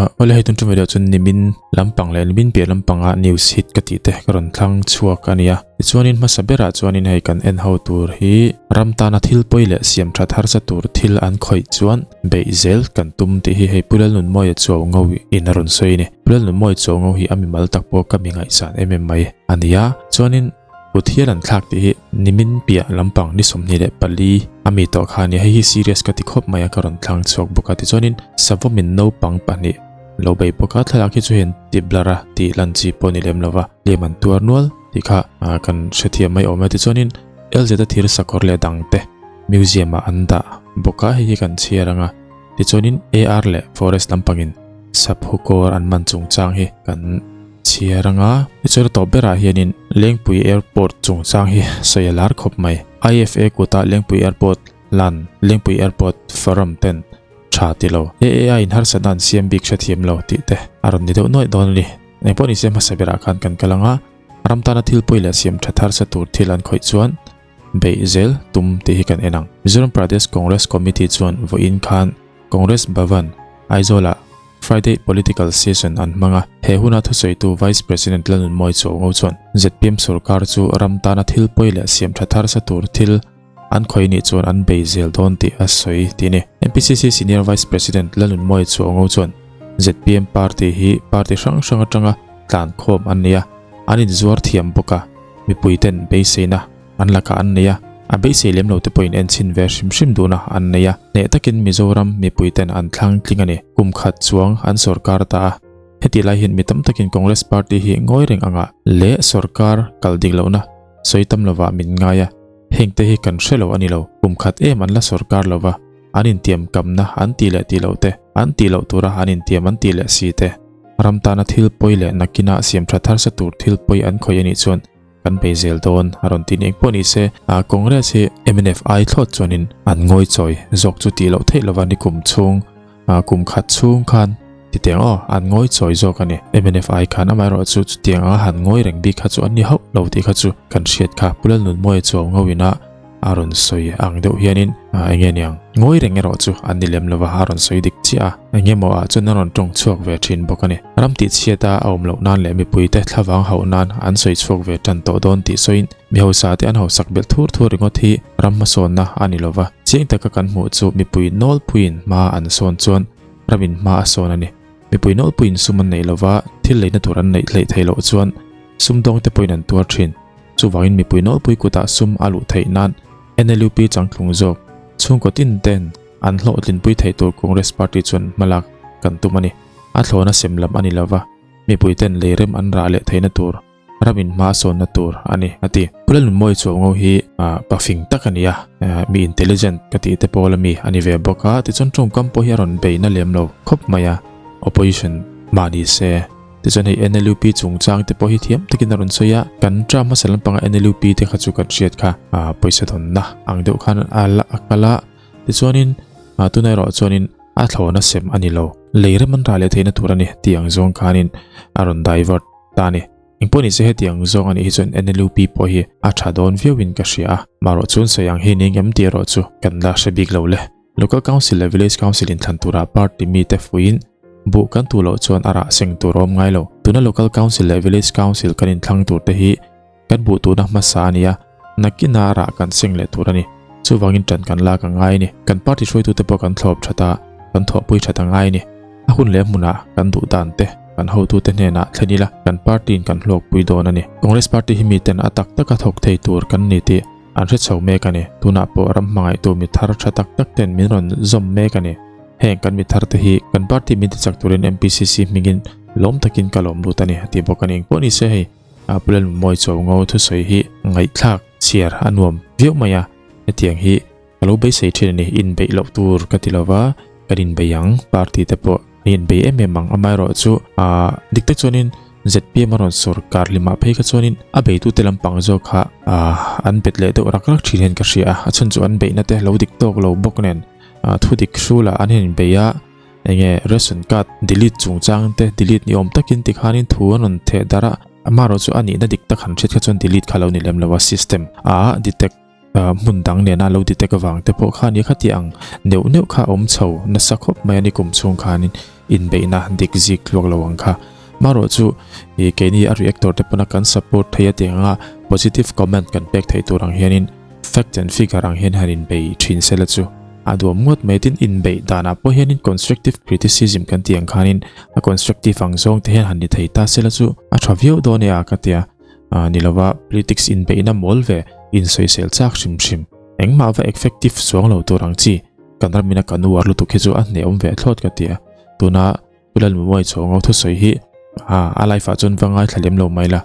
Awle hei tun tum video chuan nimin lampang leh nimin piah lampanga news hit ka tih te ka rawn thlang chhuak a nia. Tichuanin hmasa berah chuanin hei kan en ho tur hi ram tana thil pawi leh siam that harsa tur thil an khawih chuan beih zel kan tum tih hi hei Pu Lalnunmawia Chuaungo in a rawn sawi a ni. Pu Lalnunmawia Chuaungo hi a mimal tak pawh ka mi ngaihsan em em mai a nia. Chuanin kut hial an thlak tih hi nimin piah lampang ni 24 a mi tawh kha a nia. Hei hi serious ka ti khawp mai a ka rawn thlang chhuak bawk a. Tichuanin savawmin naupang pahnih lo bei bawk a, thlalak hi chu hian ti blur a tih lan chi pawh ni lem lova hliam an tuar nual tih kha kan hrethiam mai awm e. Tichuanin LZ a thir sakawr leh dang te museum ah an dah bawk a, hei hi kan chhiar ang a. Tichuanin AR leh forest lampangin saphu kawr an man chungchang hi kan chhiar ang a. Tichuan a tawp berah hianin Lengpui Airport chungchang hi sawi a lar khawp mai. IFA kutah Lengpui Airport lan Lengpui Airport Forum ten tha ti lo. AAI in harsatna an siam bik hrethiam lo tih te a rawn ni deuh nuaih dawn a ni. Engpawh ni se hmasa berah khan kan kal ang a, ram tana thil pawi leh siam tha tharsa tur thil an khawih chuan beih zel tum tih hi kan en ang. Mizoram Pradesh Congress Committee chuan vawiin khan Congress Bhavan, Aizawl-ah Friday Political Session an hmang a. He huna thusawitu Vice President Lalnunmawi Chuaungo chuan zpm sorkar chu ram tana thil pawi leh siam tha tharsa tur thil An khawi nih chuan an bei zel dawn tih a sawi tih a ni. MPCC Senior Vice President Lalnunmawia Chuaungo chuan zpm party hi party hrang hrang atanga tlan khawm an nei a, an inzuar thiam bawk a, mipui ten beiseina an lakah an nei a, a beisei lem lo te pawhin enchhin ve hrim hrim duhna an nei a, hneh takin Mizoram mipui ten an thlang tling a ni. Kum khat chuang an sorkar ta a, hetih lai hian mi tam takin Congress party hi ngawi reng angah leh sorkar kal dik lohna sawi tam lovah min ngai a, Hengte hi kan hre lo a ni lo, kum khat em an la sorkar lo va, an intiam kamna an tih leh tih loh te, an tih loh tura an intiam an tih leh si te, ram tana thil pawi leh nakina siam tha tharsa tur thil pawi an khawih a nih chuan kan bei zel dawn a rawn ti eng pawh ni se, a Congress hi mnf ai thlawt chuanin an ngawi chawi zawk chu tih loh theih lova ni kum chhung kum khat chhung khan titiang aw an ngawi chawi zawk a ni. Mnf ai khan amaherawh chu chutiang anga han ngawi reng bik kha chu an ni hauh lo tih kha chu kan hriat kha Pu Lalnunmawia chuau ngawina a rawn sawi ang deuh hianin eng nge niang ngawi reng erawh chu an ni lem lova a rawn sawi dik chiah a eng nge maw ah chuan a rawn tawng chhuak ve thin bawk a ni. Ram tih chhiat a a awm loh nan leh mipuite thlavang hauh nan an sawi chhuak ve tan tawh dawn tih sawiin Mi hausa te an hausak belh thur thur ringawt hi ram hmasawnna a ni lova, chiang taka kan hmuh chu mipui nawlpuiin hma an sawn chuan ramin hma a sawn a ni. Mipui nawlpuiin sum an neih lova, thil leina tur an neih hleih theih loh chuan sumdawng te pawhin an tuar thin. Chuvangin mipui nawlpui kutah sum a luh theih nan NLUP changtlung zawk chhungkaw tin ten an hlawhtlinpui theih tur Congress party chuan hmalak kan tum a ni. A thlawna sem lam a ni lova, mipui ten leirem an rah leh theihna tur Ramin hma sawnna tur a ni, a ti. Pu Lalnunmawia Chuaungo hi pa fing tak a ni a, mi intelligent ka tih te pawl a mi a ni ve bawk a, tichuan tawngkam pawh hi a rawn bei na lem lo khawp mai a, opposition mah ni se. Tichuan hei NLUP chungchang te pawh hi thiam takin a rawn sawi a, kan term hmasa lampanga NLUP te kha chu kan hriat kha pawisa dawnna ang deuh khan a la kal a, tichuanin tunah erawh chuanin a thlawna sem a ni lo, lei rem an rah leh theihna tur a ni tih ang zawng khanin a rawn divert. Ta ni. Engpawh ni se hetiang zawng anih hi chuan NLUP pawh hi a tha dawn viau in ka hria a. Marawh chuan sawi ang hi ning em tih erawh chu kan la hre bik lo le. Local Council leh Village Council in thlan turah party mite fuiin buh kan tuh loh chuan a rah seng tur a awm ngai lo. Tuna Local Council leh Village Council kan inthlang tur te hi kan buh tuhna hmasa a ni a, nakina a rah kan seng leh tur a ni. Chuvangin ṭan kan lak a ngai a ni. Kan party hruaitute pawh kan thlawp ṭhat a, kan thawhpui ṭhat a ngai a ni. A hun leh hmunah kan duh dan te, kan hotute hnenah thlen ila, kan party-in kan hlawkpui dawn a ni. Congress party hi miten a tak taka thawk thei tur kan ni tih an hre chho mek a ni. Tunah pawh ram hmangaihtu mi thar ṭha tak tak ten min rawn zawm mek a ni. Heng kan mi thar te hi kan party min tichak turin MPCC hmingin lawm takin ka lawm lut a ni, a ti bawk a ni. Engpawh ni se hei. Pu Lalnunmawia Chuaungo thusawi hi ngaihthlak chhiar a nuam viau mai a, hetiang hi ka lo beisei thin a ni, inbeih loh tur ka ti lova, kan inbei ang, party te pawh an inbei em em ang, amaherawh chu ah dik tak chuanin zpm a rawn sawrkar hlimah phei kha chuanin a beitute lampang zawk kha ah an bet leh deuh rak rak thin hian ka hria a, a chhan chu an beihna te lo dik tawk lo bawk nen ah thu dik hrulah an inbei a. Enge ration card delete chungchang te delete ni awm takin tikhanin thu an rawn theh darh a, amaherawh chu a nihna dik tak han hriat kha chuan delete kha lo ni lem lo a, system a detect hmun dang nena lo detect avang te pawh kha nia khati ang neuh neuh kha a awm chho nasa khawp mai a ni kum chhung khanin. inbeihna dik zik tluak lo ang kha. Marawh chu ih keini a reactor te pawna kan support thei a tih anga positive comment kan pek theih tur ang hianin fact and figure ang hian han inbei thin sela chu a duam ngawt mai. Tin, inbeih danah pawh hianin constructive criticism kan tih ang khanin a constructive ang zawng te hian han ni thei ta sela chu a tha viau dawn e a ka tia. Ni lova politics inbeihna mawl ve insawisel chak hrim hrim engmah va effective chuang lo tur ang chi kan ramina kan uar lutuk hi chu a hnehawm ve thlawt ka ti a. Tuna Pu Lalmuai Chhawngo thusawi hi a life ah chuan va ngaithla lem lo mai la,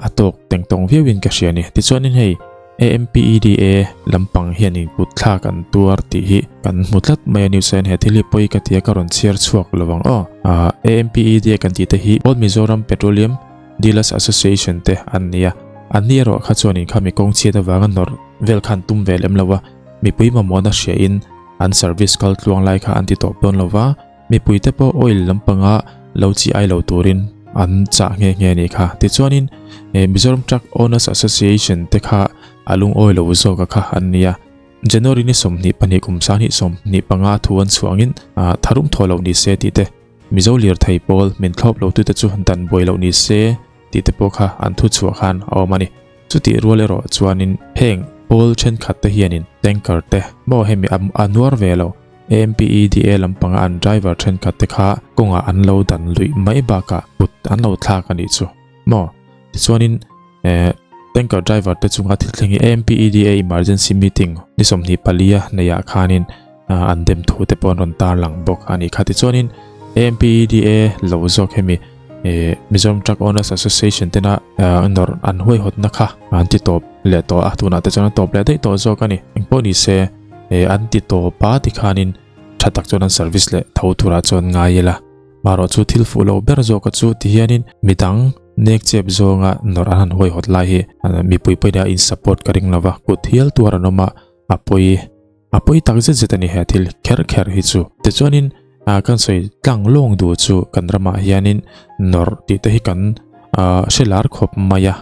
a tawk teng tawng viau in ka hria a ni. Tichuanin hei AMPEDA lampang hian in kut thlak an tuar tih hi kan hmu tlat mai a news ah hian he thil hi pawi ka ti a ka rawn chhiar chhuak lo ang aw. AMPEDA kan tih te hi All Mizoram Petroleum Dealers Association te an ni a, an ni erawh kha chuan in khami kawng chhiat avanga nawrh vel khan tum ve lem lo a, mipui mamawhna hria in an service kal tluang lai kha an ti tawp dawn lo va, mipui te pawh oil lampanga lo chi ai lo turin an chah nghe nghe a nih kha. Tichuanin Mizoram Truck Owners Association te kha a lungawi lo zawk a kha an ni a, January ni 22 kum 2025 thu an chhuah angin tharum thaw loh ni se tih te, Mizo lirthei pawl min thlawp lo tute chu dan buai loh ni se tih te pawh kha an thu chhuah khan a awm a ni. Chutih rual erawh chuanin heng pawl thenkhat te hianin tanker te maw hemi a nuar ve lo AMPEDA lampanga an driver thenkhat te kha kawngah an lo dan luih mai bakah kut an lo thlak a nih chu maw. Tichuanin tanker driver te chunga thil thleng hi AMPEDA emergency meeting ni 24 a neihah khanin an dem thu te pawh an rawn tarlang bawk a nih kha. Tichuanin AMPEDA lo zawk hemi Mizoram Truck Owners Association tena nawrh an huaihawtna kha an ti tawp leh tawh a, tunah te chuan an tawp leh daih tawh zawk a ni. Engpawh ni se an ti tawp a tikhanin tha tak chuan an service leh tho turah chuan ngai ila. Marawh chu thil fuh lo ber zawka chu tihianin midang nek chep zawnga nawrh an han huaihawt lai hi mipui pawhin a in support ka ring lova, kut hial tuar an awm a, a pawi a pawi tak zet zet a ni he thil kher kher hi chu. Tichuanin kan sawi tlang lawng duh chu kan ramah hianin nawrh tih te hi kan hre lar khawp mai a,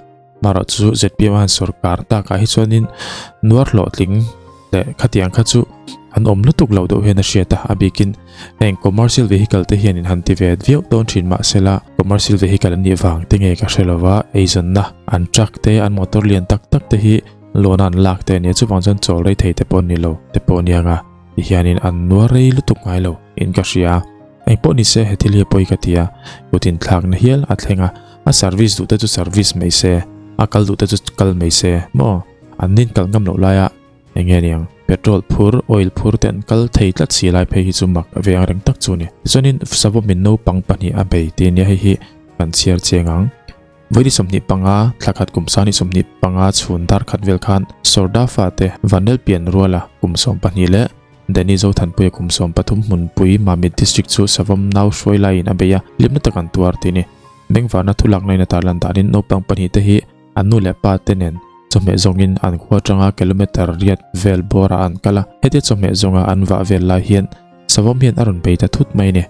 marawh chu zpm a han sawrkar takah hi chuanin nuar hlawhtling leh khatiang kha chu an awm lutuk lo deuh hian a hriat a, a bikin heng commercial vehicle te hianin han ti ve viau dawn thin mahsela commercial vehicle an nih vang te nge ka hre lova eizawnna an truck te an motor lian tak tak te hi loan a an lak te a nia chuvang chuan chawl rei thei te pawh an ni lo te pawh a nia nga ti hianin an nuar rei lutuk ngai lo in ka hria engpawh ni se he thil hi a pawi ka ti a kut inthlakna hial a thleng a a service duh te chu service mai se a kal duh te chu kal mai se maw an nin kal ngam loh laia eng nge niang petrol phur oil phur te an kal thei tlat si lai phei hi chu mak ve ang reng tak chu a ni tichuanin savawmin naupang pahnih a bei tih ania hei hi kan chhiar chiang ang. Vawi 25, thla khat kum 25 chhun dar khat vel khan Sawrda fate Vanel Pian Ruala kum 12 leh Danny Zothanpuia kum 13 hmunpui Mamit District chu Savawm nau hruai laiin a bei a, hlimna tak an tuar tih a ni. Bengvarna thu lakna in a tarlan danin naupang pahnih te hi an nu leh pa te nen chawhmeh zawngin an khua atanga kilometer riat vel bawrah an kal a, hetia chawhmeh zawnga an vah vel lai hian Savawm hian a rawn bei ta thut mai a ni.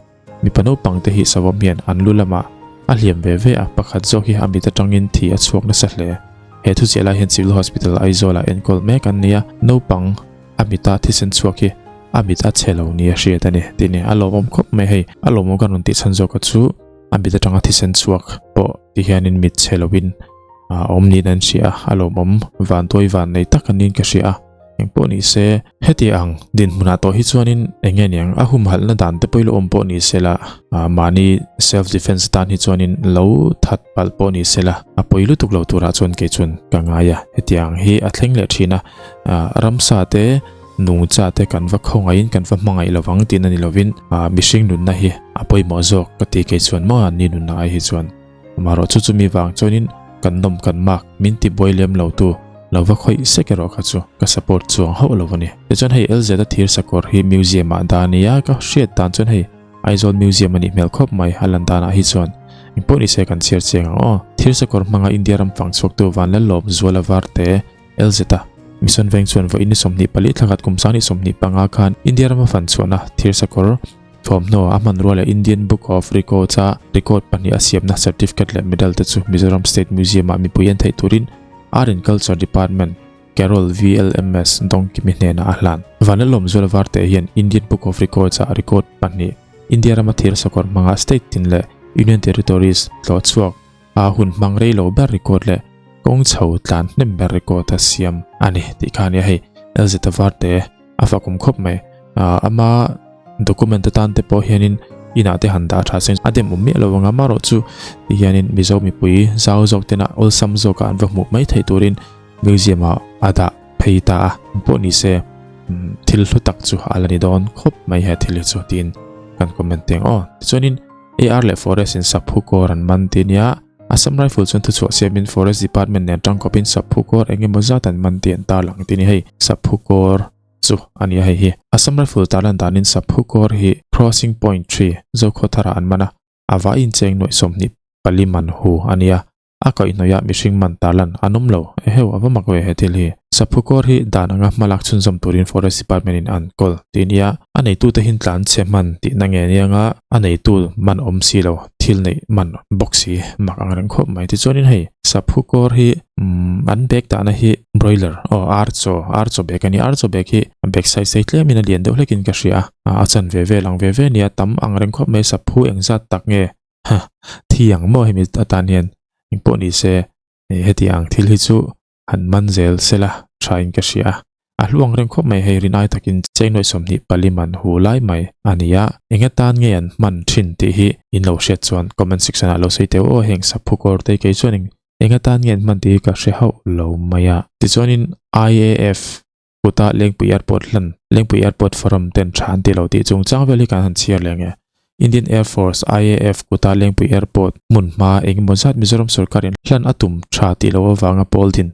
Mipa naupang te hi savawm hian an lu lamah a hliam ve ve a, pakhat zawk hi a mit atangin thi a chhuak nasa hle. He thuziah lai hian Civil Hospital Aizawl ah enkawl mek an ni a, naupang a mita thisen chhuak hi a mit a chhe lo ni a hriat a ni tih ni. A lawmawm khawp mai hei, a lawmawm kan rawn tih chhan zawk a chu a mit atanga thisen chhuak pawh ti hianin mit chhe loin a awm niin an hria a, a lawmawm vantuai van nei tak an niin ka hria a. Engpawh ni se, heti ang dinhmunah tawh hi chuanin eng nge niang a humhalhna dan te pawh awm pawh ni se la, mahni self defense tan hi chuanin lo that palh pawh ni se la, a pawi lutuk lo turah chuan kei chuan ka ngai a. Heti ang hi a thleng leh thin a, ramsa te nungcha te kan va khawngaihin kan va hmangaih lovang tihna ni lovin mihring nunna hi a pawimawh zawk ka ti kei chuan maw an ni nunna ai hi chuan. Amaherawh chu chumi vang chuanin kan nawm kan mak min ti buai lem lo tu lo va khawih sek erawh kha chu ka support chuang hauh lo a ni. Tichuan hei LZ a thir sakawr hi museum ah dah a ni a, ka hriat dan chuan hei Aizawl museum a nih hmel khawp mai a lan danah hi chuan engpawh ni se kan chhiar chiang ang aw. Thir sakawr hmanga India ram fang chhuaktu Vanlalawm Zuala Varte LZ a Mission Veng chuan vawiin ni 24 thlakhat kum 2025 khan India rama fan chhuahna thir sakawr Thawmhnaw a hmanrua leh Indian Book of Records a record pahnih a siamna certificate leh medal te chu Mizoram State Museum ah mipui an theih turin Art and Culture Department Carol VLMS Dawngkimi hnenah a hlan. Vanlalawmzuala Varte hian Indian Book of Records ah record pahnih India rama thir sakawr hmanga state tin leh Union Territories tlawh chhuak a hun hmang rei lo ber record leh kawng chho tlan hnem ber record a siam a ni tih kha a nia hei LZ Varte a fakawm khawp mai. Ama document atan te pawh hianin inah te han dah tha seng a dem awm miah lo anga marawh chu ti hianin Mizo mipui zau zawk tena awlsam zawka an va hmuh mai theih turin museum ah a dah phei ta a pawh ni se thil hlu tak chu a la ni dawn khawp mai he thil hi chu tiin kan comment teng aw tichuanin AR leh forest in saphu kawr an man ti nia Assam Rifle chuan thuchhuah siamin Forest Department nen tangkawpin saphu kawr eng emaw zat an man tih an tarlang ti ni hei saphu kawr chu a ni a hei hi. Assam Rifle tarlan danin saphu kawr hi Crossing Point 3 Zokhawthara an man a, a vai incheng nuaih 24 man hu a ni a, a kaihhnawih ah mihring man tarlan an awm lo. Eheu a va mak ve he thil hi. Saphu kawr hi dan anga hmalak chhunzawm turin Forest Department in an kawl tih nia a neitute hin tlan chhe hman tihna nge anianga a neitu man awm si lo thil neih man bawk si mak ang reng khawp mai. Tichuanin hei saphu kawr hi umm an bag dahna hi broiler aw ar chaw ar chaw bag a ni. Ar chaw bag hi bag size sei tlemin a lian deuh hlekin ka hria a, a chan ve ve lang ve ve nia tam ang reng khawp mai saphu engzat tak nge ha thi ang maw hemi atan hian engpawh ni se heti ang thil hi chu han man zel sela thain ka hria a, a hluang reng khawp mai hei rinai takin cheng nuaih 24 man hu lai mai a ni a, eng atan nge an hman thin tih hi in lo hriat chuan comment section ah lo sawi teuh aw heng saphu kawr te kei chuan eng atan nge an hman tih hi ka hre hauh lo mai a. Tichuanin IAF kuta Lengpui Airport hlan Lengpui Airport Forum ten tha an ti lo tih chungchang vel hi kan han chhiar leh nge. Indian Air Force, IAF, kuta Lengpui Airport hmun hma engemaw zat Mizoram sorkarin hlan a tum tha tih loh avanga pawl din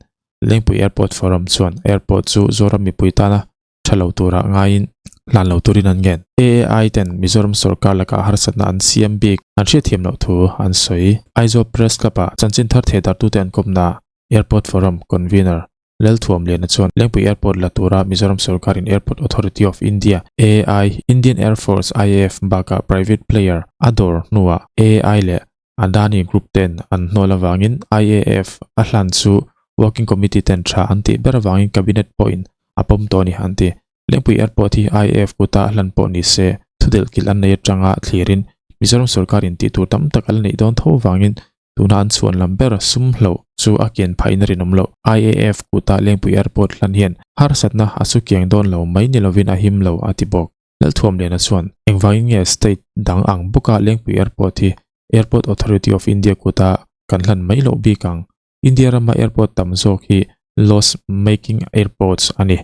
Lengpui Airport Forum chuan airport chu Zoram mipui tana tha lo turah ngaiin hlan lo turin an ngen. AAI ten Mizoram sorkar lakah harsatna an siam bik an hriatthiam loh thu an sawi. Aizawl Press Club-ah chanchin thar thehdartute an kawpna Airport Forum Convener Lalthuam Liana chuan Lengpui Airport la tura Mizoram sorkarin Airport Authority of India, AAI, Indian Air Force, IAF, bakah private player a dawr hnuah AAI leh Adani Group ten an hnawl avangin IAF a hlan chu Working Committee ten tha an tih ber avangin Cabinet pawhin a pawm tawh a ni an ti. Lengpui Airport hi IAF kuta a hlan pawh ni se thudelh kilh an nei atanga thlirin Mizoram sorkarin tih tur tam tak a la neih dawn tho avangin Tuna an chhuan lam ber sum hloh chu a kian phahin a rinawm loh. IAF kuta Lengpui Airport hlan hian harsatna a su kiang dawn lo mai ni lovin a him lo a ti bawk. Lalthuamliana chuan engvangin nge state dang ang bawka Lengpui Airport hi Airport Authority of India kuta kan hlan mai loh bik ang? India rama airport tam zawk hi loss making airports a ni.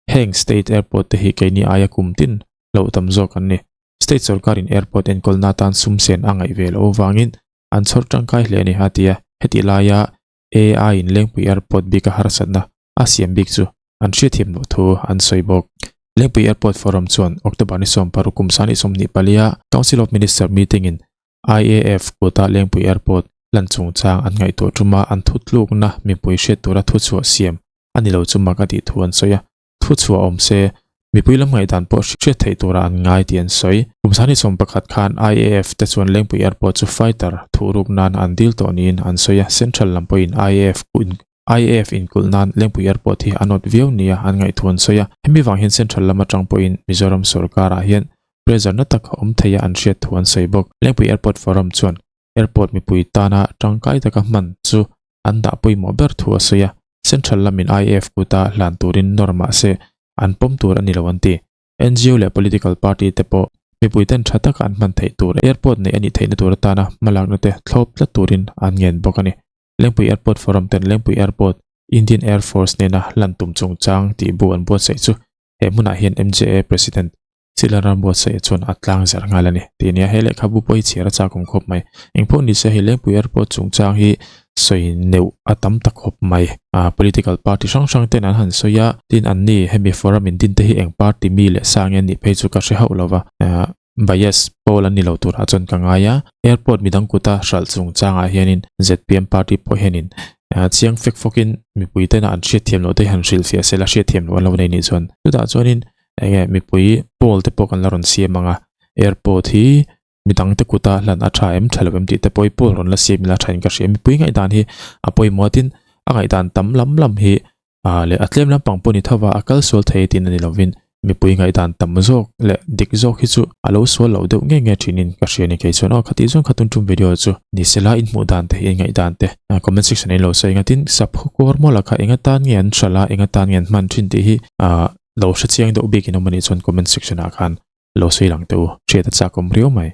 Heng state airport te hi keini aia kum tin loh tam zawk an ni. State sorkarin airport enkawlna atan sum sen a ngaih ve loh avangin an chhawr tangkai hle a ni a ti a, heti laia AI in Lengpui Airport bika harsatna a siam bik chu an hriatthiam loh thu an sawi bawk. Lengpui Airport Forum chuan October ni 16 kum sani 24 a Council of Minister meeting in IAF kuta Lengpui Airport hlan chungchang an ngaihtuah tuma an thutlukna mipui hriat tura thuchhuah siam a ni lo chu mak a tih thu an sawi a. Thu chhuah awm se, mipui lam ngaihdan pawh hriat theih tura an ngai tih an sawi. Kum sani 11 khan IAF te chuan Lengpui Airport chu fighter thuh ruk nan an dil tawh niin an sawi a, Central lam pawhin IAF IAF inkulh nan Lengpui Airport hi a nawt viau nia an ngaih thu an sawi a. Hemi vang hian Central lam atang pawhin Mizoram sorkarah hian pressure na tak a awm thei a an hriat thu an sawi bawk. Lengpui Airport Forum chuan airport mipui tana tangkai taka hman chu an dah pawimawh ber thu a sawi a, Central lamin IAF kuta hlan turin nawr mah se an pawm tur a ni lo an ti. NGO leh political party te pawh mipui ten tha taka an hman theih tur airport neih a nih theihna tur atana hmalakna te thlawp tlat turin an ngen bawk a ni. Lengpui Airport Forum ten Lengpui Airport, Indian Air Force nena hlan tum chungchang tih bu an buatsaih chu he hmunah hian MJA President Chila ram buatsaih chuan a tlang zar nghal a ni. Tih nia he lehkhabu pawh hi chhiar a chak awm khawp mai. Engpawh ni se hei Lengpui Airport chungchang hi sawi neuh a tam ta khawp mai. Ah political party hrang hrang ten an han sawi a, tin an ni hemi forum in din te hi eng party mi leh sa nge an nih phei chu ka hre hauh lo va. Ah bias pawl an ni lo turah chuan ka ngai a. Airport midang kuta hralh chungchangah hianin zpm party pawh hianin ah chiang fek fawkin mipui tena an hriatthiam loh te hi han hrilhfiah sela hriatthiam loh an lo nei nih chuan. Chutah chuanin Enge mipui pawl te pawh kan la rawn siam ang a, airport hi midang te kuta hlan a tha em tha lo em tih te pawh hi pawl rawn la siam ila tha in ka hria. Mipui ngaihdan hi a pawimawh tin a ngaihdan tam lam lam hi ah leh a tlem lampang pawh ni tho va a kal sual thei tin a ni lovin. Mipui ngaihdan tam zawk leh dik zawk hi chu a lo sual loh deuh nge nge thinin ka hria a ni kei chuan aw khatih chuan khatun tum video chu ni sela in hmuh dan te in ngaihdan te comment section ah in lo sawi eng atin sapho kawr mawla kha eng atan nge an hralh a eng atan nge an hman thin tih hi ah lo hre chiang deuh bik in awm a nih chuan comment section ah khan lo sawi lang teh u hriat a chak awm riau mai.